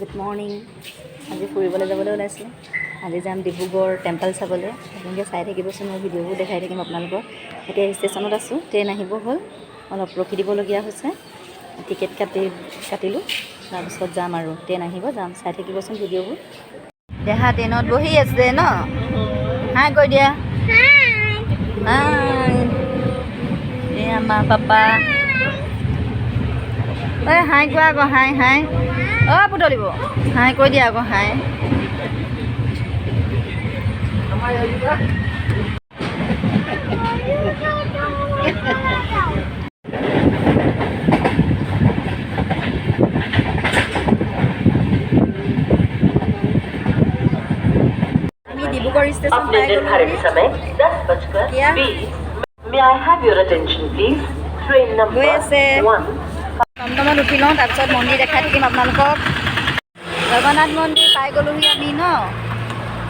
Good morning. আজি ফুৰিবলৈ যাবলৈ ওলাইছোঁ। আজি যাম ডিব্ৰুগড় টেম্পল চাবলৈ। আপোনালোকে চাই থাকিবচোন, মই ভিডিঅ'বোৰ দেখাই থাকিম আপোনালোকক। এতিয়া ষ্টেচনত আছোঁ, ট্ৰেইন আহিব হ'ল, অলপ ৰখি দিবলগীয়া হৈছে। টিকেট কাটিলোঁ, তাৰপিছত যাম আৰু ট্ৰেইন আহিব, যাম। চাই থাকিবচোন ভিডিঅ'বোৰ। দেহা ট্ৰেইনত বহি আছে ন? হাই কৈ দিয়া। হাই। এয়া মা, পাপা। ঐ, হাই কোৱা আকৌ, হাই হাই। অ' পুতলিব, হাই কৈ দিয়া আকৌ, হাই। আমি ডিব্ৰুগড় ষ্টেচন अपने পাই निर्धारित গ'লো। समय दस बजकर क्या? बीस। May I have your attention, please? Train number গৈ আছে। 1 টমটমত উঠি লওঁ, তাৰপিছত মন্দিৰ দেখাই থাকিম আপোনালোকক। জগন্নাথ মন্দিৰ পাই গ'লোহি আমি ন?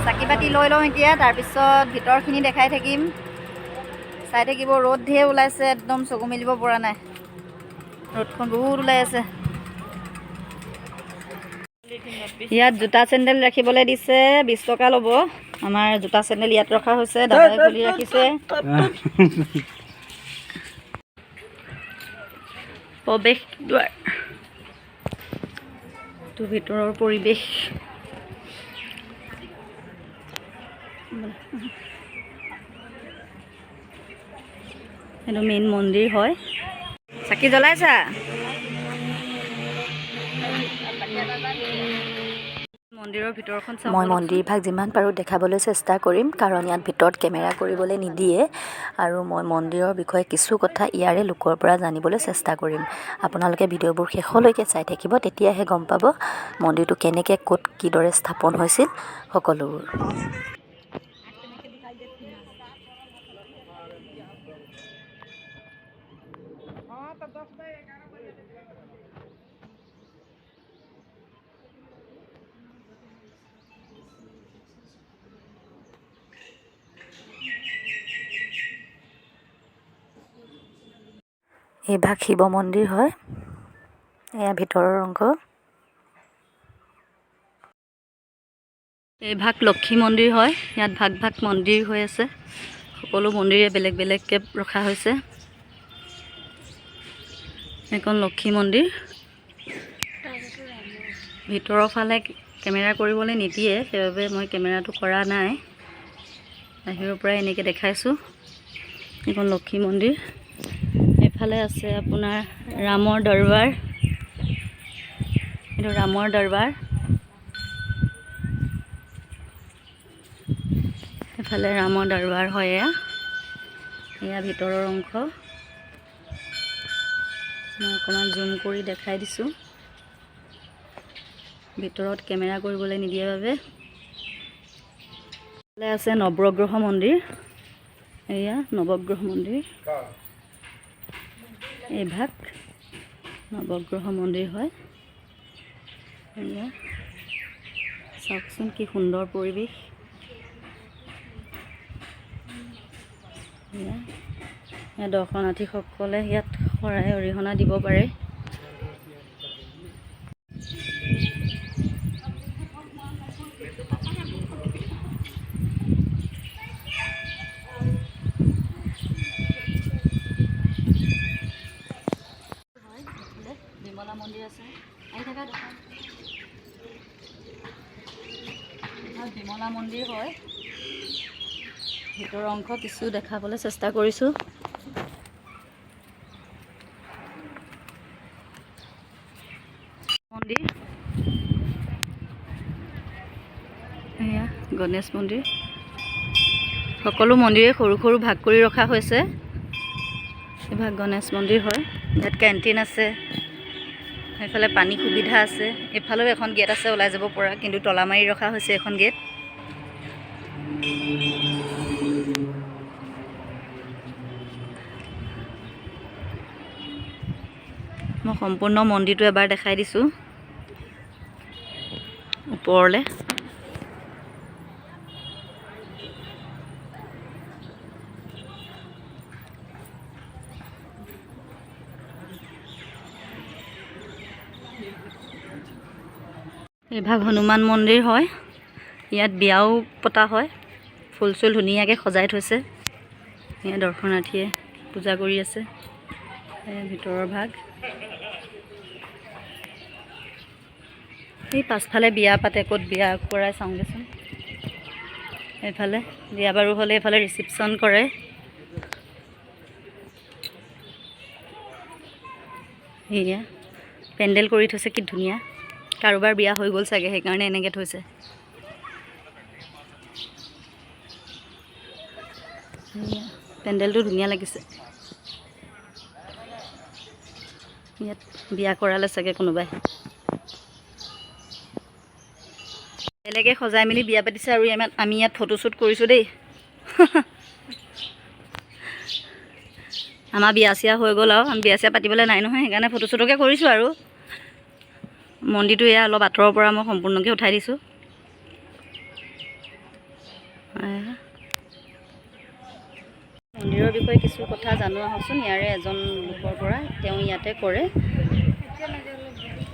চাকি বাতি লৈ লওঁ এতিয়া, তাৰপিছত ভিতৰখিনি দেখাই থাকিম। চাই থাকিব। ৰ'দ ঢেৰ ওলাইছে, একদম চকু মেলিব পৰা নাই, ৰ'দখন বহুত ওলাই আছে। ইয়াত জোতা চেণ্ডেল ৰাখিবলৈ দিছে, 20 টকা ল'ব। আমাৰ জোতা চেণ্ডেল ইয়াত ৰখা হৈছে, দাদাই খুলি ৰাখিছে। প্ৰৱেশ দুৱাৰ তো ভিতৰৰ পৰিৱেশ। এইটো মেইন মন্দিৰ হয়। চাকি জ্বলাইছা? মন্দিৰৰ ভিতৰখন চাওঁ মই ব'লকচোন। মন্দিৰভাগ যিমান পাৰোঁ দেখাবলৈ চেষ্টা কৰিম, কাৰণ ইয়াত ভিতৰত কেমেৰা কৰিবলৈ নিদিয়ে আৰু মই মন্দিৰৰ বিষয়ে কিছু কথা ইয়াৰে লোকৰ পৰা জানিবলৈ চেষ্টা কৰিম। আপোনালোকে ভিডিঅ'বোৰ শেষলৈকে চাই থাকিব, তেতিয়াহে গম পাব মন্দিৰটো কেনেকৈ, ক'ত, কিদৰে স্থাপন হৈছিল সকলোবোৰ। এইভাগ শিৱ মন্দিৰ হয়। এয়া ভিতৰৰ অংশ। এইভাগ লক্ষী মন্দিৰ হয়। ইয়াত ভাগ ভাগ মন্দিৰ হৈ আছে। সকলো মন্দিৰে বেলেগ বেলেগকৈ ৰখা হৈছে। এইখন লক্ষী মন্দিৰ। ভিতৰৰ ফালে কেমেৰা কৰিবলৈ নিদিয়ে, সেইবাবে মই কেমেৰাটো কৰা নাই। বাহিৰৰ পৰাই এনেকৈ দেখাইছোঁ। এইখন লক্ষী মন্দিৰ। এইফালে আছে আপোনাৰ ৰামৰ দৰবাৰ। এইটো ৰামৰ দৰবাৰ। এইফালে ৰামৰ দৰবাৰ হয়। এয়া ভিতৰৰ অংশ। মই অকণমান জুম কৰি দেখাই দিছোঁ, ভিতৰত কেমেৰা কৰিবলৈ নিদিয়ে বাবে। এইফালে আছে নৱগ্ৰহ মন্দিৰ। এয়া নৱগ্ৰহ মন্দিৰ। এইভাগ নৱগ্ৰহ মন্দিৰ হয়। এয়া চাওকচোন, কি সুন্দৰ পৰিৱেশ। এয়া ইয়াত দৰ্শনাৰ্থীসকলে ইয়াত শৰাই অৰিহণা দিব পাৰে। বিমলা মন্দিৰ আছে। আহি থাকা দেখা। বিমলা মন্দিৰ হয়। ভিতৰৰ অংশ কিছু দেখাবলৈ চেষ্টা কৰিছোঁ। মন্দিৰ এয়া গণেশ মন্দিৰ। সকলো মন্দিৰে সৰু সৰু ভাগ কৰি ৰখা হৈছে। এইভাগ গণেশ মন্দিৰ হয়। ইয়াত কেণ্টিন আছে, সেইফালে পানী সুবিধা আছে। এইফালেও এখন গেট আছে ওলাই যাব পৰা, কিন্তু তলা মাৰি ৰখা হৈছে এখন গেট। মই সম্পূৰ্ণ মন্দিৰটো এবাৰ দেখাই দিছোঁ ওপৰলৈ। এইভাগ হনুমান মন্দিৰ হয়। ইয়াত বিয়াও পতা হয়। ফুল চুল ধুনীয়াকৈ সজাই থৈছে। ইয়াত দৰ্শনাৰ্থীয়ে পূজা কৰি আছে। এয়া ভিতৰৰ ভাগ। এই পাছফালে বিয়া পাতে, ক'ত বিয়া কৰাই চাওঁগেচোন। এইফালে বিয়া বাৰু হ'লে এইফালে ৰিচিপশ্যন কৰে। এয়া পেণ্ডেল কৰি থৈছে, কি ধুনীয়া। কাৰোবাৰ বিয়া হৈ গ'ল চাগে, সেইকাৰণে এনেকৈ থৈছে। এয়া পেণ্ডেলটো ধুনীয়া লাগিছে। ইয়াত বিয়া কৰালে চাগে কোনোবাই। বেলেগে সজাই মেলি বিয়া পাতিছে আৰু আমি ইয়াত ফটোশ্বুট কৰিছোঁ দেই। আমাৰ বিয়া চিয়া হৈ গ'ল আৰু আমি বিয়া চিয়া পাতিবলৈ নাই নহয়, সেইকাৰণে ফটোশ্বুটকে কৰিছোঁ আৰু। মন্দিৰটো এয়া অলপ আঁতৰৰ পৰা মই সম্পূৰ্ণকৈ উঠাই দিছোঁ। মন্দিৰৰ বিষয়ে কিছু কথা জানো আহকচোন ইয়াৰে এজন লোকৰ পৰা, তেওঁ ইয়াতে কৰে।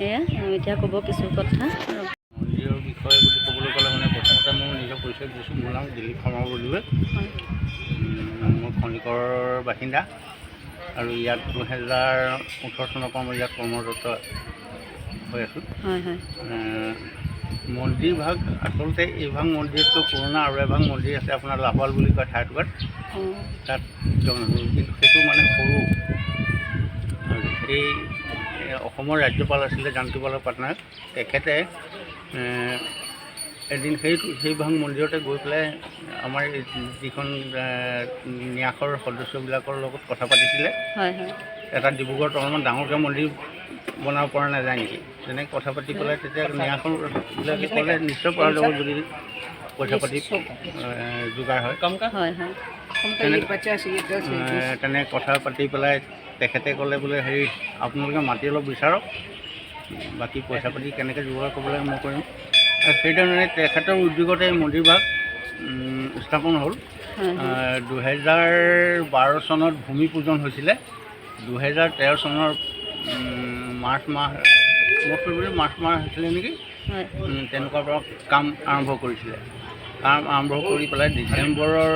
এয়া তেওঁ এতিয়া ক'ব কিছু কথা। মন্দিৰৰ বিষয়ে বুলি ক'বলৈ গ'লে মানে প্ৰথমতে মোৰ নিজৰ পৰিচয় দিছোঁ। মোৰ নাম দিলীপ শৰ্মা বুলিয়ে। মই খনিকৰৰ বাসিন্দা আৰু ইয়াত 2018 চনৰ পৰা মই ইয়াত কৰ্মৰত হৈ আছোঁ। হয় হয়। মন্দিৰ ভাগ আচলতে এইভাগ মন্দিৰতকৈ পুৰণা আৰু এভাগ মন্দিৰ আছে আপোনাৰ লাহোৱাল বুলি কয় ঠাইটুকুৰাত, তাত জগন্নাথ মন্দিৰ, কিন্তু সেইটো মানে সৰু। আৰু এই অসমৰ ৰাজ্যপাল আছিলে জানকীবল্লভ পাটনায়ক, তেখেতে এদিন সেইভাগ মন্দিৰতে গৈ পেলাই আমাৰ এই যিখন ন্যাসৰ সদস্যবিলাকৰ লগত কথা পাতিছিলে। হয় হয়। এটা ডিব্ৰুগড়ত অলপমান ডাঙৰকৈ মন্দিৰ বনাব পৰা নাযায় নেকি, তেনেকৈ কথা পাতি পেলাই তেতিয়া ন্যাসৰ বিলাকে ক'লে নিশ্চয় পৰা যাব যদি পইচা পাতি যোগাৰ হয়। হয় হয়। তেনে কথা পাতি পেলাই তেখেতে ক'লে বোলে হেৰি আপোনালোকে মাটি অলপ বিচাৰক, বাকী পইচা পাতি কেনেকৈ যোগাৰ কৰিব লাগে মই কৰিম। আৰু সেইধৰণে তেখেতৰ উদ্যোগতে এই মন্দিৰভাগ স্থাপন হ'ল। 2012 চনত ভূমি পূজন হৈছিলে। 2013 চনৰ মাৰ্চ মাহ, মই ফেব্ৰুৱাৰী মাৰ্চ মাহ হৈছিলে নেকি, তেনেকুৱাৰ পৰা কাম আৰম্ভ কৰিছিলে। কাম আৰম্ভ কৰি পেলাই ডিচেম্বৰৰ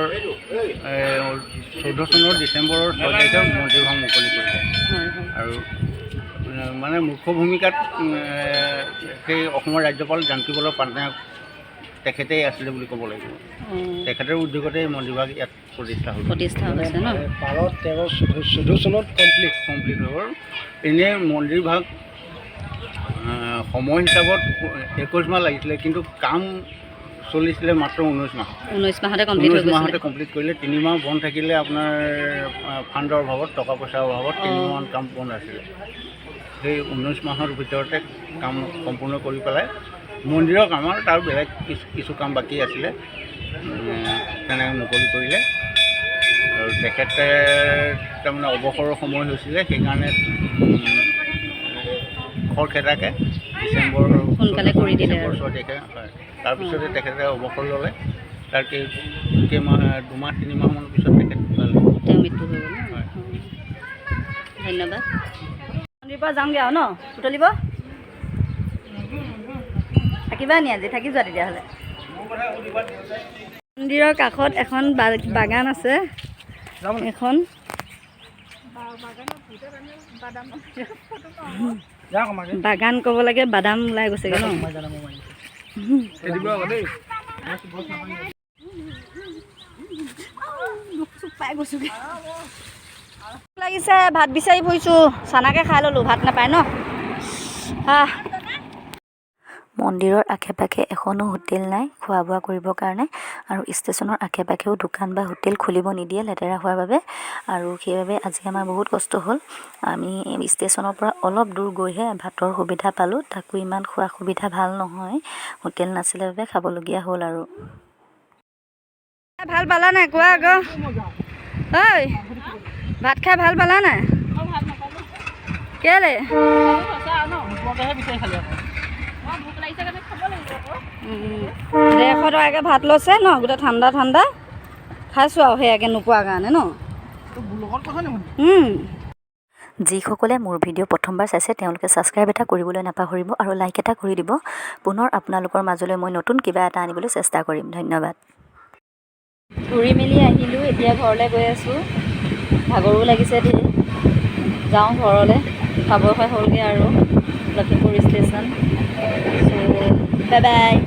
14 চনৰ ডিচেম্বৰৰ 6 তাৰিখে মন্দিৰভাগ মুকলি কৰিলে। আৰু মানে মুখ্য ভূমিকাত সেই অসমৰ ৰাজ্যপাল জানকীবল্লভ পাটনায়ক তেখেতেই আছিলে বুলি ক'ব লাগিব। তেখেতৰ উদ্যোগতে এই মন্দিৰভাগ ইয়াত প্ৰতিষ্ঠা হ'ল। প্ৰতিষ্ঠা হৈছে ন? 12, 13, 14 চনত কমপ্লিট হৈ গ'ল। এনেই মন্দিৰভাগ সময় হিচাপত 21 মাহ লাগিছিলে, কিন্তু কাম চলিছিলে মাত্ৰ 19 মাহ। 19 মাহতে কমপ্লিট হৈ 19 মাহতে গৈছিলে। কমপ্লিট কৰিলে। 3 মাহ বন্ধ থাকিলে আপোনাৰ ফাণ্ডৰ অভাৱত, টকা পইচাৰ অভাৱত 3 মাহমান কাম বন্ধ আছিলে। সেই 19 মাহৰ ভিতৰতে কাম সম্পূৰ্ণ কৰি পেলাই মন্দিৰৰ কাম আৰু তাৰ বেলেগ কিছু কাম বাকী আছিলে, তেনেকৈ মুকলি কৰিলে। আৰু তেখেতে তাৰমানে অৱসৰৰ সময় হৈছিলে, সেইকাৰণে খৰখেদাকৈ ডিচেম্বৰ সোনকালে কৰি দিলে ডিচেম্বৰ আৰু। 6 তাৰিখে, হয়। তাৰপিছতে তেখেতে অৱসৰ ল'লে। তাৰ কেইমাহ, 2 মাহ 3 মাহমানৰ পিছত তেখেত ঢুকালে। তেওঁ মৃত্যু হৈ গ'ল ন? হয়। ধন্যবাদ। মন্দিৰৰ পৰা যাওঁগৈ আৰু ন পুতলিব? থাকিবা নি আজি? থাকি যোৱা তেতিয়াহ'লে। মন্দিৰৰ কাষত এখন বাগান আছে, এখন বাগান ক'ব লাগে, বাদাম ওলাই গৈছেগৈ ন? পাই গৈছোগৈ। লাগিছে ভাত বিচাৰি ফুৰিছোঁ, চানাকে খাই ল'লোঁ, ভাত নাপায় ন। আহ। মন্দিৰৰ আশে পাশে এখনো হোটেল নাই খোৱা বোৱা কৰিবৰ কাৰণে, আৰু ষ্টেচনৰ আশে পাশেও দোকান বা হোটেল খুলিব নিদিয়ে লেতেৰা হোৱাৰ বাবে। আৰু সেইবাবে আজি আমাৰ বহুত কষ্ট হ'ল। আমি ষ্টেচনৰ পৰা অলপ দূৰ গৈহে ভাতৰ সুবিধা পালোঁ, তাকো ইমান খোৱা সুবিধা ভাল নহয়, হোটেল নাছিলে বাবে খাবলগীয়া হ'ল আৰু। ভাল পালা নাই কোৱা আকৌ? ঐ ভাত খাই ভাল পালা নাই? কেলে? 150 টকাকৈ ভাত লৈছে ন, গোটেই ঠাণ্ডা ঠাণ্ডা খাইছোঁ আৰু সেয়াকে নোপোৱাৰ কাৰণে ন। যিসকলে মোৰ ভিডিঅ' প্ৰথমবাৰ চাইছে, তেওঁলোকে ছাবস্ক্ৰাইব এটা কৰিবলৈ নাপাহৰিব আৰু লাইক এটা কৰি দিব। পুনৰ আপোনালোকৰ মাজলৈ মই নতুন কিবা এটা আনিবলৈ চেষ্টা কৰিম। ধন্যবাদ। ঘূৰি মেলি আহিলোঁ, এতিয়া ঘৰলৈ গৈ আছোঁ। ভাগৰো লাগিছে ধেৰ। যাওঁ ঘৰলৈ, খাব হৈ হ'লগৈ আৰু। লখিমপুৰ ষ্টেচন। চ' বাই বাই।